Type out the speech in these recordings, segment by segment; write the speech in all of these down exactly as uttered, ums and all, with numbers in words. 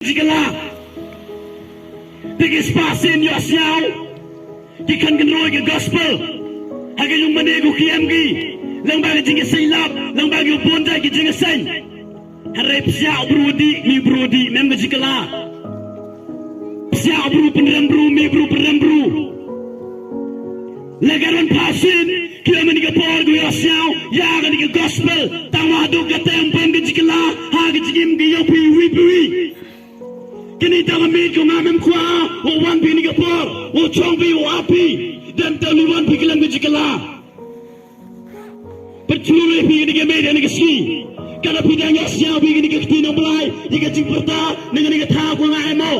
Jingkylla. Te ki spah sien ïohsngew ki khang kynroi ka gospel ha ka ïing mane ko ki em ki, lyngba ka jingïaseng lap, lyngba ki bun jait ki jingïaseng. Hynrei psiah u bru u dih, mih u bru u dih, mem ka jingkylla. Psiah u bru u pynrem bru, mih u bru u pynrem bru. La ka don pha sien ki ïa kane ka por ko ïohsngew ïa kane ka gospel, tangba haduh katta ym pom ka jingkylla ha ka jingim ka ïong phi iwei pa iwei. Kane ka tang ka miet ko, nga mem kwah u wan phi kane ka por, u shong phi, u ap phi. Dang tang u wan phi khlem ka jingkylla. Pyrshang ïa phi kane ka miet kane ka sngi. Katba phi dang ïohsngew phi kane ka ktien u Blai, ïa ka jingpyrta na kane ka thaw ko, nga ai mo.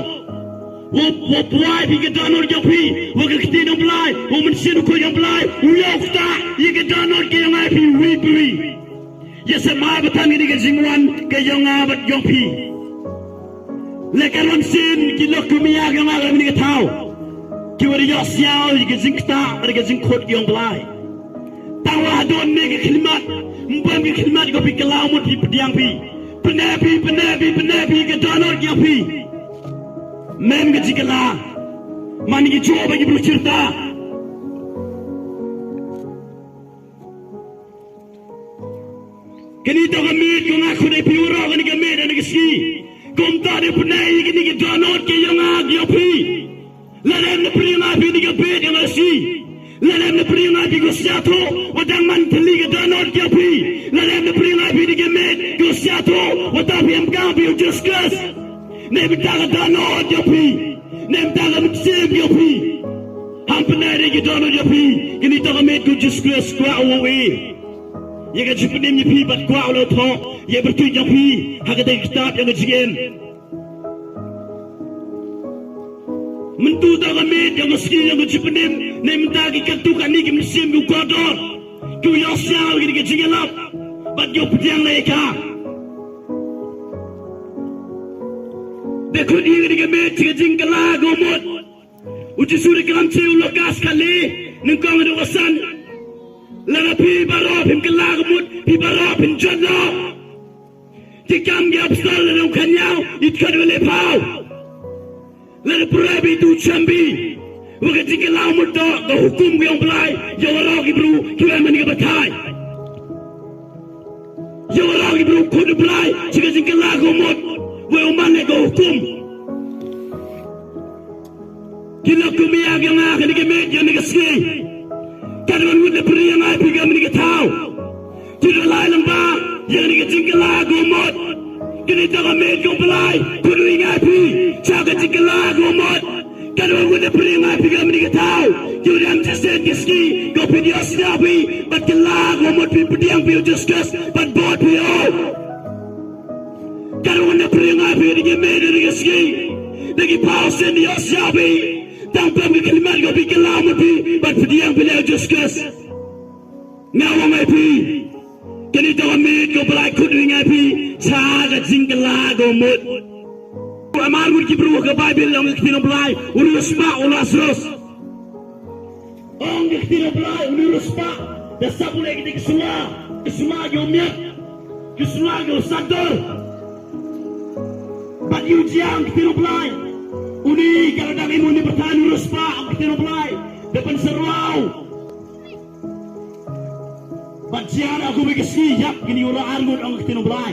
U, u pynwai phi ka dohnud jong phi, wa ka ktien u Blai, u Mynsiem Bakhuid jong u Blai u ïoh ktah ïa ka dohnud ka ïong nga ïa phi iwei pa iwei. Ïa sa ma ba tang kane ka jingwan ka ïong nga bad ïong phi. La ka don sien ki lok ki mih ïa ka ïong nga ha kane ka thaw, ki wa da ïohsngew ïa ka jingktah bad ka jingkhuid ka ïong u Blai. Tangba haduh ne ka khyllipmat, ym pom ka khyllipmat ko, phi kylla mut phi pdiang phi. Pyneh phi, pyneh phi, pyneh phi ka dohnud ka ïong phi. Mem ka jingkylla. Man ki jubab ki bru shirta. Kane ka tang ka miet ko, nga khot ïa phi waroh kane ka miet kane ka sngi. Kumta de pyneh ïa kane ka dohnud ka ïong nga ka ïong phi. Lada ym da pdiang ïa phi kane ka miet kane ka sngi, lada ym da pdiang ïa phi ko sngewthuh wa dang man tylli ka dohnud ka ïong phi. Lada ym da pdiang ïa phi kane ka miet ko sngewthuh wa tang phi ïam kang phi ïa u Jisu Khrist. Ne mynta ka dohnud ka ïong phi, ne mynta ka mynsiem ka ïong phi. Ham pyneh ïa ka dohnud ka ïong phi. Kane ka tang ka miet ko, u Jisu Khrist u kwah u ïohi ïa ka jingpynim ïa phi bad u kwah u la thoh ïa ka pyrthei jong phi ha kata ka kitab ïa ka jingim. Mynta ka tang ka miet ïa ka sngi ïa ka jingpynim, ne mynta ki katto katne ki mynsiem ki kordor ki ïohsngew ïa ka jingïalap bad ki pdiang leh ïa ka. Da khot ïa kane ka miet ka jingkylla ka mut. U Jisu u da klam sha u Lukas khatlai, nyngkong haduh khatsan. Lada phi baroh phim kylla ka mut, phi baroh phin jot noh. Ki Kam ki Apostol lynnong khathynñiew, dkhot ba laiphew. Lada phi pyrshang beit, to shem beit wa ka jingkylla ka mut toh ka hukum ka ïong u Blai ïa waroh ki bru kiba man ka batai. Ïa waroh ki bru khot u Blai sha ka jingkylla ka mut, wa u man ïa ka hukum. Ki lok ki mih ïa ka ïong nga ha kane ka miet ïa kane ka sngi. Katba ngut la pyrshang ïa phi ha kane ka thaw, to da lai lyngba ïa kane ka jingkylla ka mut. Kane ka tang ka miet ka u Blai khot ïa phi sha ka jingkylla ka mut. Katba ngut la pyrshang ïa phi ha kane ka thaw, to da ym shisien ka sngi ko, phi da ïohsngew phi bad kylla ka mut, phi pdiang phi ïa u Jisu Khrist bad bud phi ïa u. Katba ngut la pyrshang ïa phi ha kane ka miet ïa kane ka sngi, da ki phew sien da ïohsngew phi, tang pom ka khyllipmat ko, phi kylla mut phi bad pdiang phi ïa u Jisu Khrist. Nga ong ïa phi, kane ka tang ka miet ka u Blai khot ïa phi sha ka jingkylla ka mut. Mar ngut ki bru ha ka Baibl, ong ka ktien u Blai, u riewspah u Lasarus. Ong ka ktien u Blai, u riewspah da sah u leh kita ki sla, ki sla ki u miat, ki sla ki u sadur. Bad ïa u jia, ong ka ktien u Blai, une ka la dang im ha une u pyrthei, u riewspah, ong ka ktien u Blai, da pynsyrwa. Bad jia na kawei ka sngi, ïap kine u riewspah arngut, ong ka ktien u Blai.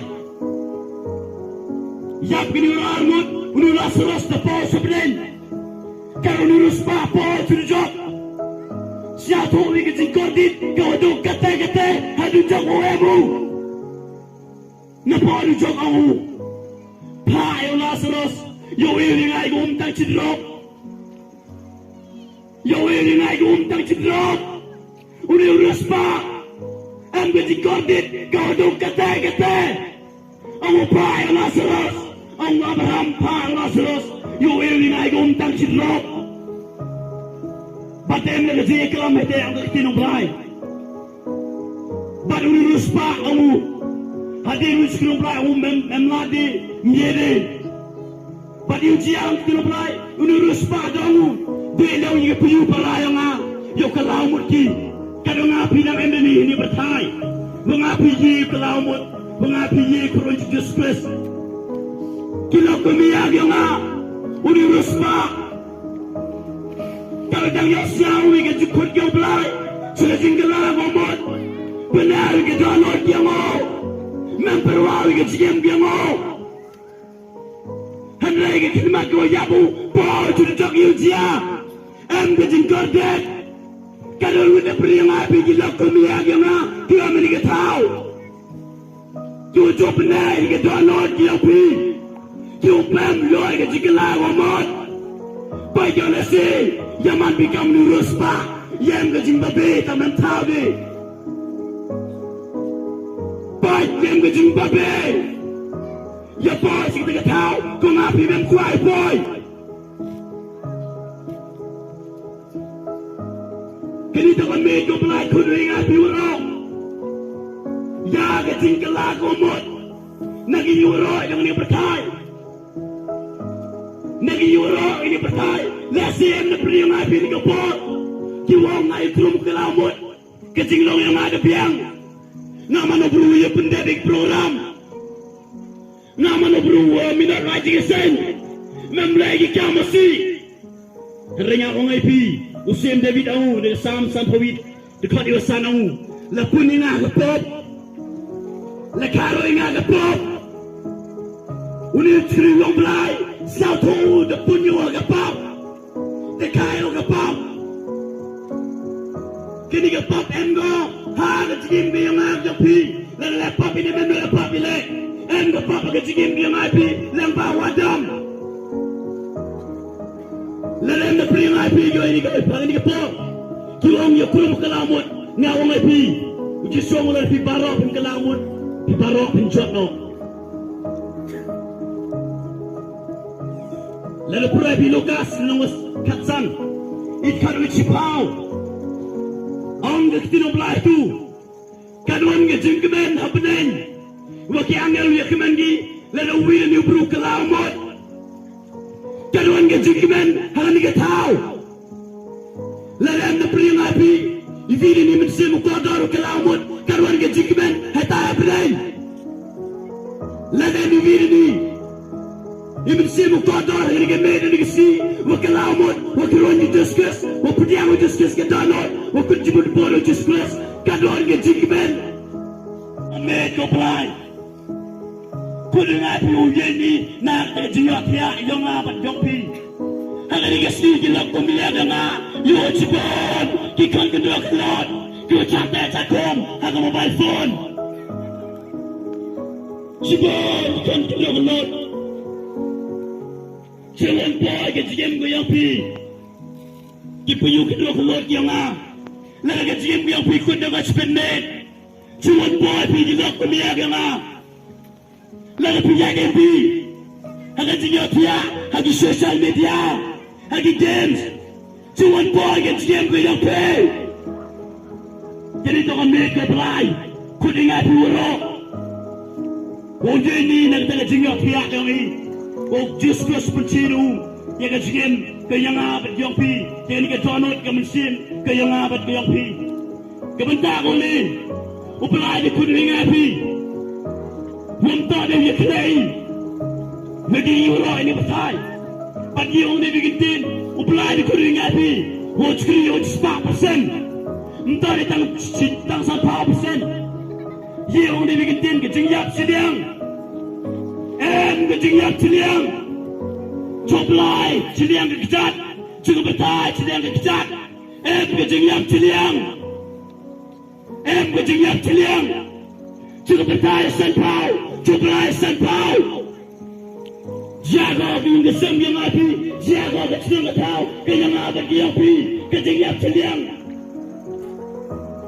Ïap kine u riewspah arngut, une u Lasarus da poi sha bneng. Katba une u riewspah poi sha dujok, sngewthuh ïa ka jingkordit ka wa duk kata kata ha dujok wa u em u. Na poi dujok ong u, phah ïa u Lasarus, ïohi ïa nga ïa ka um tang shi drop. Ïohi ïa nga ïa ka um tang shi drop. Une u riewspah, em ka jingkordit ka wa duk kata kata. Ong u, phah ïa u Lasarus. Ong u Abraham, phah ïa u Lasarus, ïohi ïa nga ïa ka um tang shi drop. Bad em na ka jingïaklam hynrei, ong ka ktien u Blai. Bad une u riewspah ong u, hadien une u skrong Blai ong u, mem, mem lade, mem ïede. Bad ïa u jia, ong ka ktien u Blai, une u riewspah da ong u, dei long ïa ka pyrshah para ïa nga ïa u kylla u mut ki. Katba nga phi nang em da ni hynne pyrthei, wa nga phi ïa u kylla u mut, wa nga phi ïa u kyrteng Jisu Khrist. Ki lok kumne ïa nga, u riewspah. Tang dang ïohsngew ïa ka jingkut jong u Blai sha ka jingkylla ka mut. Pyneh ïa ka dohnud jong u. Mem pyrwa ïa ka jingim jong u. Hynrei ka khidmat ka ïap u, poi sha u dok ïa u jia. Em ka jingkordit. Ka don wut da pyrshang ïa phi ki lok kumne ïa nga, ki ïa mini ka thaw. Ki ïa jop ne ïa ka dohnud ki ïa phi. Ki ïa pem ïoh ïa ka jingkylla ka mut. Poi ïa lehse ïa man phi kam nu riewspah. Ïa em ka jingbabe tam em thaw de. Poi ïa em ka jingbabe. Ïa poi sha kata ka thaw, ko nga phi mem kwah poi. Kane to ka miet ko Blai khun ïa nga phi waroh. Ïa ka jingkylla ka mut. Na ki ïa waroh ïa kane ka pyrthai. Na ki ïa waroh ïa kane ka pyrthai. Lehse em na pyrthai ïa nga phi ni ka por. Ki ong nga ïa krum kylla mut. Ka jinglong ïa nga ka biang. Nga mano bru ïa pyndep ïa ki program. Nga mano bru ïa minot rai jingïaseng. Mem leh ïa ki kam masi. Hynrei nga ong ïa phi. U Syiem David ong u, da Salm sanphew wit. Da khot ïa u san ong u. La pun ïa nga ka pop. La kharo ïa nga ka pop. Une u chri long Blai. Sa tho u da pun ïa u ha ka pop. Te kai o ka pap. Kini ka pap em ko. Ha ka jingim ka yong nga jong phi. Lada leh pap ine mem leh pap ile. Em ka pap ka jingim ka yong nga phi. Lem ba wadam. Lada em da phi nga phi ko ini ka pap ini ka pap. Ki ong ïa krum ka lamut. Nga ong ai phi. Uji song lada phi barok phin ka lamut. Phi barok phin jot no. Lada pule phi Lukas lynnong khatsan, ïa khatwei shiphew. Ong ka ktien u Blai tu. Ka don ka jingkmen ha bneng. Wa ki angel ïa kmen ki, lada uwi u briew ka la mut. Ka don ka jingkmen ha kane ka thaw. Lada em na pyrshang ïa phi, i wi ine i mynsiem u kordor u kylla mut, ka don ka jingkmen ha ta ha pyrshang. Lada em i wi ine i mynsiem u kordor ha kane ka miet ine ka sngi, wa kylla mut, wa kyrwan ïa u Jisu Khrist, wa pdiang ïa u Jisu Khrist ka dohnud, wa kut jingmut bor ïa u Jisu Khrist, ka don ka jingkmen. Amen ko Blai. Khun ïa nga phi u ïeng ni na ka jingïathiah yong nga bad yong phi. Ha kane ka sngi ki lok kumne ïa nga, ïoh shibun ki khon kyndong khlot, ki ïoh shah teh shah khum ha ka mobile phone. Shibun ki khon kyndong khlot. Shu wan poi ka jingim ka yong phi. Ki pynïoh kyndong khlot yong nga. Lada ka jingim ka yong phi kut da ka shiphew miet. Shu wan poi phi ki lok kumne ïa nga. Lada phi ïaid em phi ha ka jingïathiah ha ki social media, ha ki games, shu wan poi ka jingim ka yong phi. Kane to ka miet ka Blai, khun ïa nga phi waroh. Wa u ïeng ni na kata ka jingïathiah ka yong i. Wa u Jisu Khrist pynshai ruh ïa ka jingim ka yong nga bad yong phi, ïa kane ka dohnud ka mynsiem ka yong nga bad ka yong phi. Ka bynta kane u Blai da khun ïa nga phi. Wym toh da ïa khlei. Wa dei ïa u roi ne batai. Bad ïa ong ne ïa kyntien u Blai da khun ïa nga phi. Wa u shakri ïa u shispah percent. Ym toh da tang shi tang sanphew percent. Ïa ong ne ïa kyntien ka jingïap shiliang. Em ka jingïap shiliang. Jong u Blai shiliang ka kjat. Jong u batai shiliang ka kjat. Em ka jingïap shiliang. Em ka jingïap shiliang. Jong u batai sanphew. Jong u Blai sanphew. Jia ko ka ïing ka sem ka yong nga phi. Jia ko ka shnong ka thaw ka yong nga bad ka yong phi. Ka jingïap shiliang.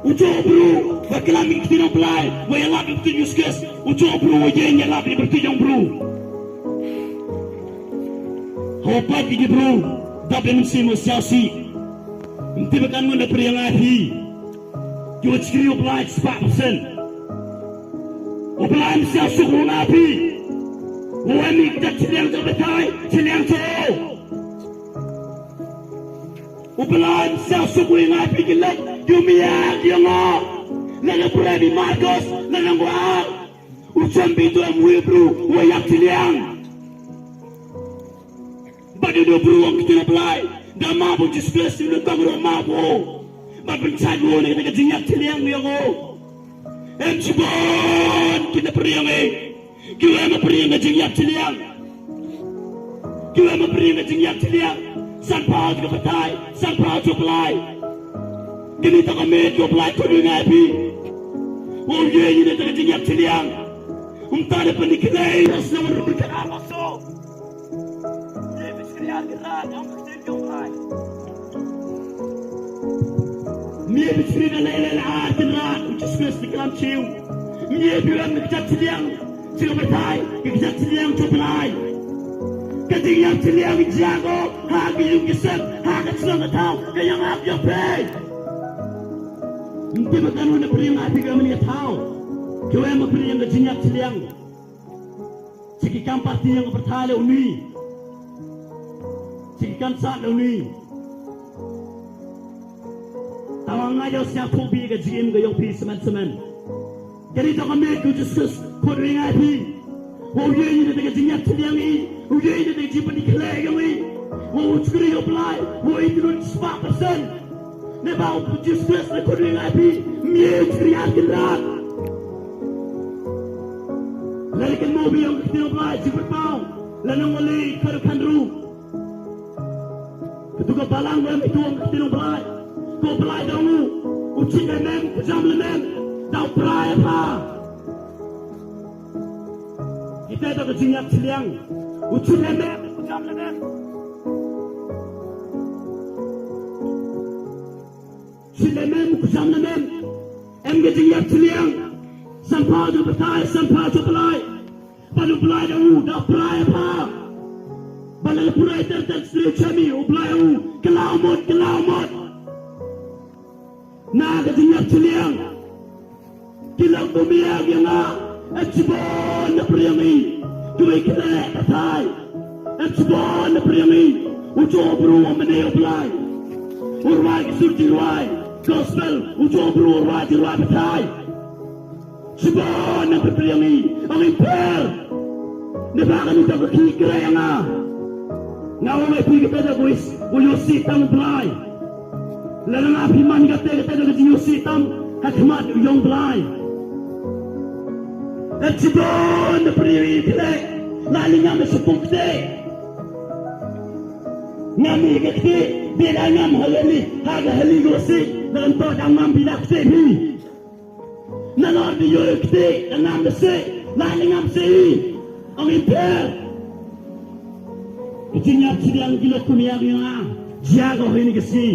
U jong u bru ba klam ïa ka ktien u Blai, wa ïalap ïa ka ktien Jisu Khrist. U jong u bru wa ïeng ïalap ïa ka ktien jong u bru. Hawa pat ki bru dap ïa mynsiem u siaw sih. Ym tip ba kan ngun da pyrshang ïa phi. Ki wa shakri u Blai spah percent. U Blai ym siaw suk u nga phi. U em i kjat shiliang jong batai shiliang jong u. U Blai ym siaw suk u ïa nga phi ki lok, ïa u mia ïa nga. Lada pule phi Markos, lada ngwa. U jem phi to em wi bru, wa ïap shiliang. Ïa u briew ong ktien U Blai, da map u Jisu Khrist, u nongkong ruh map u. Bad pynshait u na kata ka jingïap chiliang ïa u. Em shibun kine pyrshang eh. Kiwei ma pyrshang ka jingïap chiliang. Kiwei ma pyrshang ka jingïap chiliang. San pau ka pyrthai, san pau U Blai. Kine to ka met U Blai to dei ngai phi. Wa u ïeng ïa kata ka jingïap chiliang. Um ta da pyndik kine, ras na warun ka amos. Mie bishri na lei lei la ar tin rat, u Jisu Khrist ni klam chiu. Mie bi ram ni kjat chiliang, chi ka batai, ki kjat chiliang chop lai. Ka jingïap chiliang jia ko, ha ki yung ki sem, ha ka chnong ka thaw, ka yang ap yang pei. Mti ba kanu na priang api ka mani ka thaw. Kiwei ma priang ka jingïap chiliang. Chi ki kam parti ïa nga pyrthai la uni. Chi ki kam sat la uni. Tang nga ïoh sñiawthooh bha ïa ka jingim ka ïong phi semen semen. Kani to ka met u Jisu Khrist khot ri ngai phi. Wa u ïeng ïa ka jingïap chiliang i. U ïeng ïa ka jingpynkhleh ïong i. Wa u chukri ïa u Blai. Wa u ïeng ïa u spah persen. Neba u Jisu Khrist la khot ri ngai phi, mie u chriar kynrad. Lada kynmaw phi ïa ka ktien U Blai, jingpynpaw, la nang wali kharu khanru. Katu ka balang wem itu ong ka ktien U Blai. Ko Blai da u, u chit lem em, u jam lem em, da u prai pha. Kita da ka jingïap chiliang. U chit lem em, u jam lem em. Chit lem em, u jam lem em. Em ka jingïap chiliang. San pau da batai, san pau da Blai. Ba da Blai da u, da prai pha. Ba la pura ter ter stri chami, u Blai u. Klau mot, klau mot. Na ka jingïap chiliang. Ki la kum ïa ïa nga, em shibun na priang i, kiwei khleh pathai, em shibun na priang i, u jong u bru wa mane u Blai, u rwai ki sur jingrwai, gospel, u jong u bru u rwai jingrwai pathai, shibun na priang i, ong i pher, ne ba ka nu ta ka ki kre ïa nga, nga ong e phi ka ta da bwis, u yosi tang Blai. Lada nga phi man kata kata ka jingïohsih tam ha khmat u ïong Blai. Em shibun na pyrthei khleh la lingam da shipung kti. Ngam ïa ka kti, bad ngam ha lani ha ka hali ka wasi, la kan to dang ngam bi da kti phi. Nalor da ïoh kti, da ngam da seh, la lingam seh. Ong i pher. Ka jingïap chiliang ki la kum ïa ka ïong a, jia ka hoi ni ka sngi.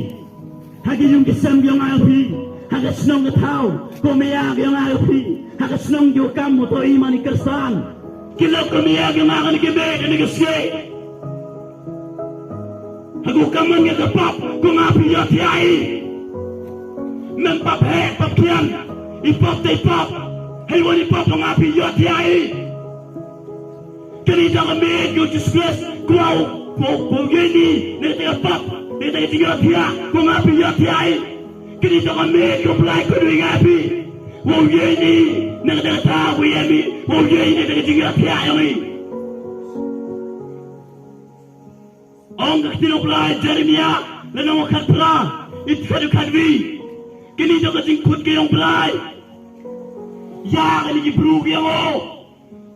Ha ki yung ki sem ki ong a phi, ha ka shnong ka thaw, kum ïa ka ïong a phi, ha ka shnong ki kam mo to i mani kersan. Ki la kum ïa ka ïong a kani ki bek kani ki sngi. Ha ku kamon ïa ka pap, ko nga phi ïoh thiah i. Mem pap heh, pap khian, i pap te i pap. Hei wan i pap, ko nga phi ïoh thiah i. Kani da ka miet ïa u Jisu Khrist, ko au, ko, ko ïeni, ne te pap, ne te ïoh thiah, ko nga phi ïoh thiah i. Kani da ka miet ïa u Blai ko dui nga phi. Wa u ïeni, ne te ta, ko ïeni, wa u ïeni, ne te ïoh thiah ïa i. Ong ka ktien u Blai Jeremiah, lynnong khatphra, dkhot khatwi. Kini to ka jingkut ka jong u Blai ïa kini ki briew ki ong o.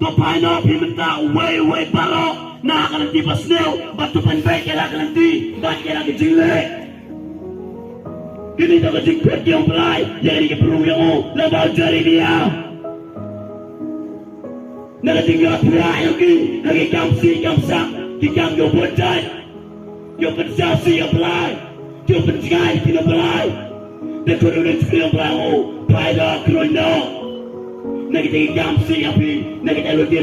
To phai noh phi mynta uwei uwei baroh na ka lynti basniew, bad to pynbeit ïa la ka lynti bad ïa la ka jingleh. Kini to ka jingkut ka jong u Blai ïa kini ki briew ki ong o, lyngba u Jeremiah. Na ka jingïathuh ïa ki ha ki kam sih kam sah, ki kam ïoh bun jait, ïoh pynjah sih ïa u Blai, ïoh pynjngai ïa u Blai. Te ko ruh ne sih ïa u Blai, o phai da kruiñ noh. Na ki kam sih ïa phi, na ki lut ïa